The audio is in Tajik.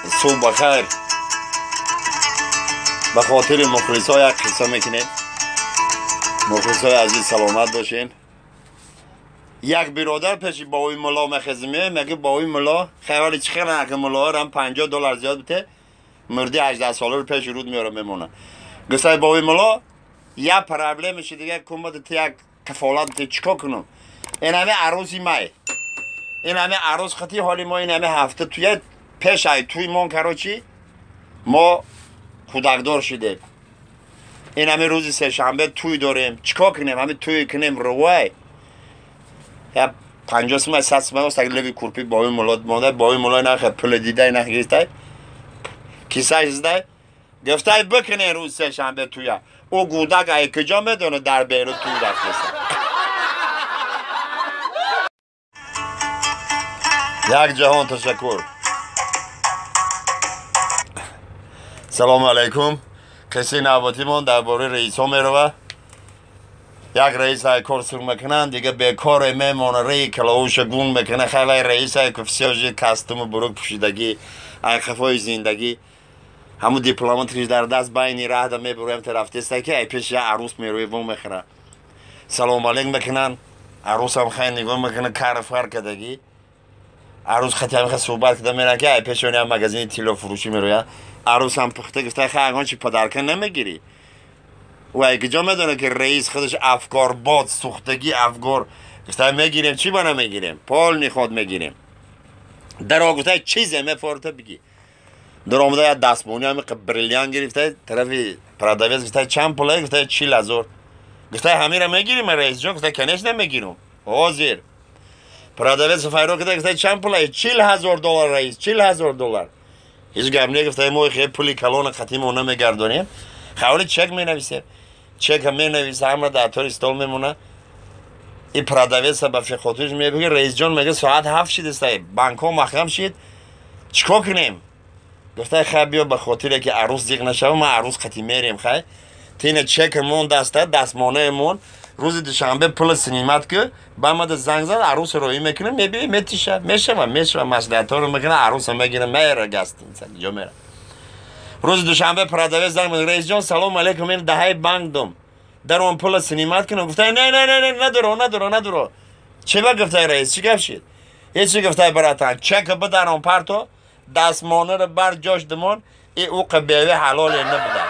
Субҳ бахайр. Ба хотири мухлисо як қисса мекунем. Мухлисои азиз, саломат бошен. Як биродар пеши бобои мулло мехезим, меги бобои мулло, хеле чӣ хеле ки муллоҳо ҳам $50 зиёд бите, мурди 18 сола رو пеши руд меора мемона. Гуфтай бобои мулло, як проблемаши дига кумада ти як кафолат ти чикор кунам? Ин ҳами арӯси май. Ин ҳами арӯс хати ҳоли мо ин ҳами ҳафта туя пеш ай туй мон, короче, мо кӯдакдор шидем. Ин ҳами рӯзи сешанбе туй дорем. Чикор кунем? Ҳами туй кунем рувай. Я 50 сумай 100 сумай ост, леви курпи бобои мулло монда, бобои мулло нахе пул дидай нахе гирифтай. Кисаш здай. Гуфтай бикунен рӯзи сешанбе туя. Ӯ гудак ай куҷо медонад дар Бейрут туй рафтеса. Як ҷаҳон ташаккур. Салому алайкум. Қиссаи навбатимон дар бораи раисҳо мерава. Як раис ай кор сур мекунанд, дига бекоре мемона, рей калоуша гун мекуна, хеле раис ай всё же костюму бурук пӯшидагӣ, ай қафои зиндагӣ. Ҳамун дипломатиш дар даст байни раҳда мебурем тарафтеста ки ай пеш як арӯс мерӯи вон мехӯра. Салому алейкум мекунанд, арӯсам хай нигоҳ мекуна, кар фар кардагӣ. Арӯс хати ҳамин суҳбат карда меран ки ай пеши он як магазини тиллофурӯшӣ мерояд. Арӯсам пухта гуфта хай ягон чи подарка намегирӣ. Ӯ ай куҷо медонад ки раис худаш афкорбод, сӯхтагӣ афгор. Гуфта мегирем, чӣ ба намегирем? Полни ход мегирем. Даро гуфта чизе мефорта бигӣ. Дар омада як дастмонӣ ҳами бриллиант гирифта, тарафи продавец гуфта чанд пулае? Гуфта 40,000. Гуфта ҳамира мегирим раисҷон? Гуфта конечно мегирам. Ҳозир. Продавец файро карда гуфта чанд пулае? $40,000 раис, $40,000. Ҳеҷ гап не, гуфта мо хе пули калона қатимо намегардонем. Хавли чек менависем. Чека менависа, ҳама дар тори стол мемона. И продавец ба фиқотиш мебиги раисҷон мега соат 7 шидеста, банкҳо маҳкам шид. Чикор кунем? Гуфта хай биё ба хотире ки арӯс зиқ нашава, ман арӯс қати мерем хай. Тина чек мон даста, дастмонаи мон. Рӯзи душанбе пул синимат ку, ба мада занг зад, арӯс роӣ мекунем, мебиёй метиша, мешава, мешава, маслиҳатҳоро мекуна, арӯса мегира, мера гостиница, ҷо мера. Рӯзи душанбе продавец занг мезанад, раисҷон салом алейкум, ин даҳаи банк дом. Дар он пул синимат кунам. Гуфта не, не, не, не, надоро, надоро, надоро. Чӣ ба гуфта раис, чӣ гап шид? Ҳеҷ чӣ гуфта братан, чека бидарон парто, дастмонаро бар ҷош димон, и ӯ қабеви ҳалоле набуда.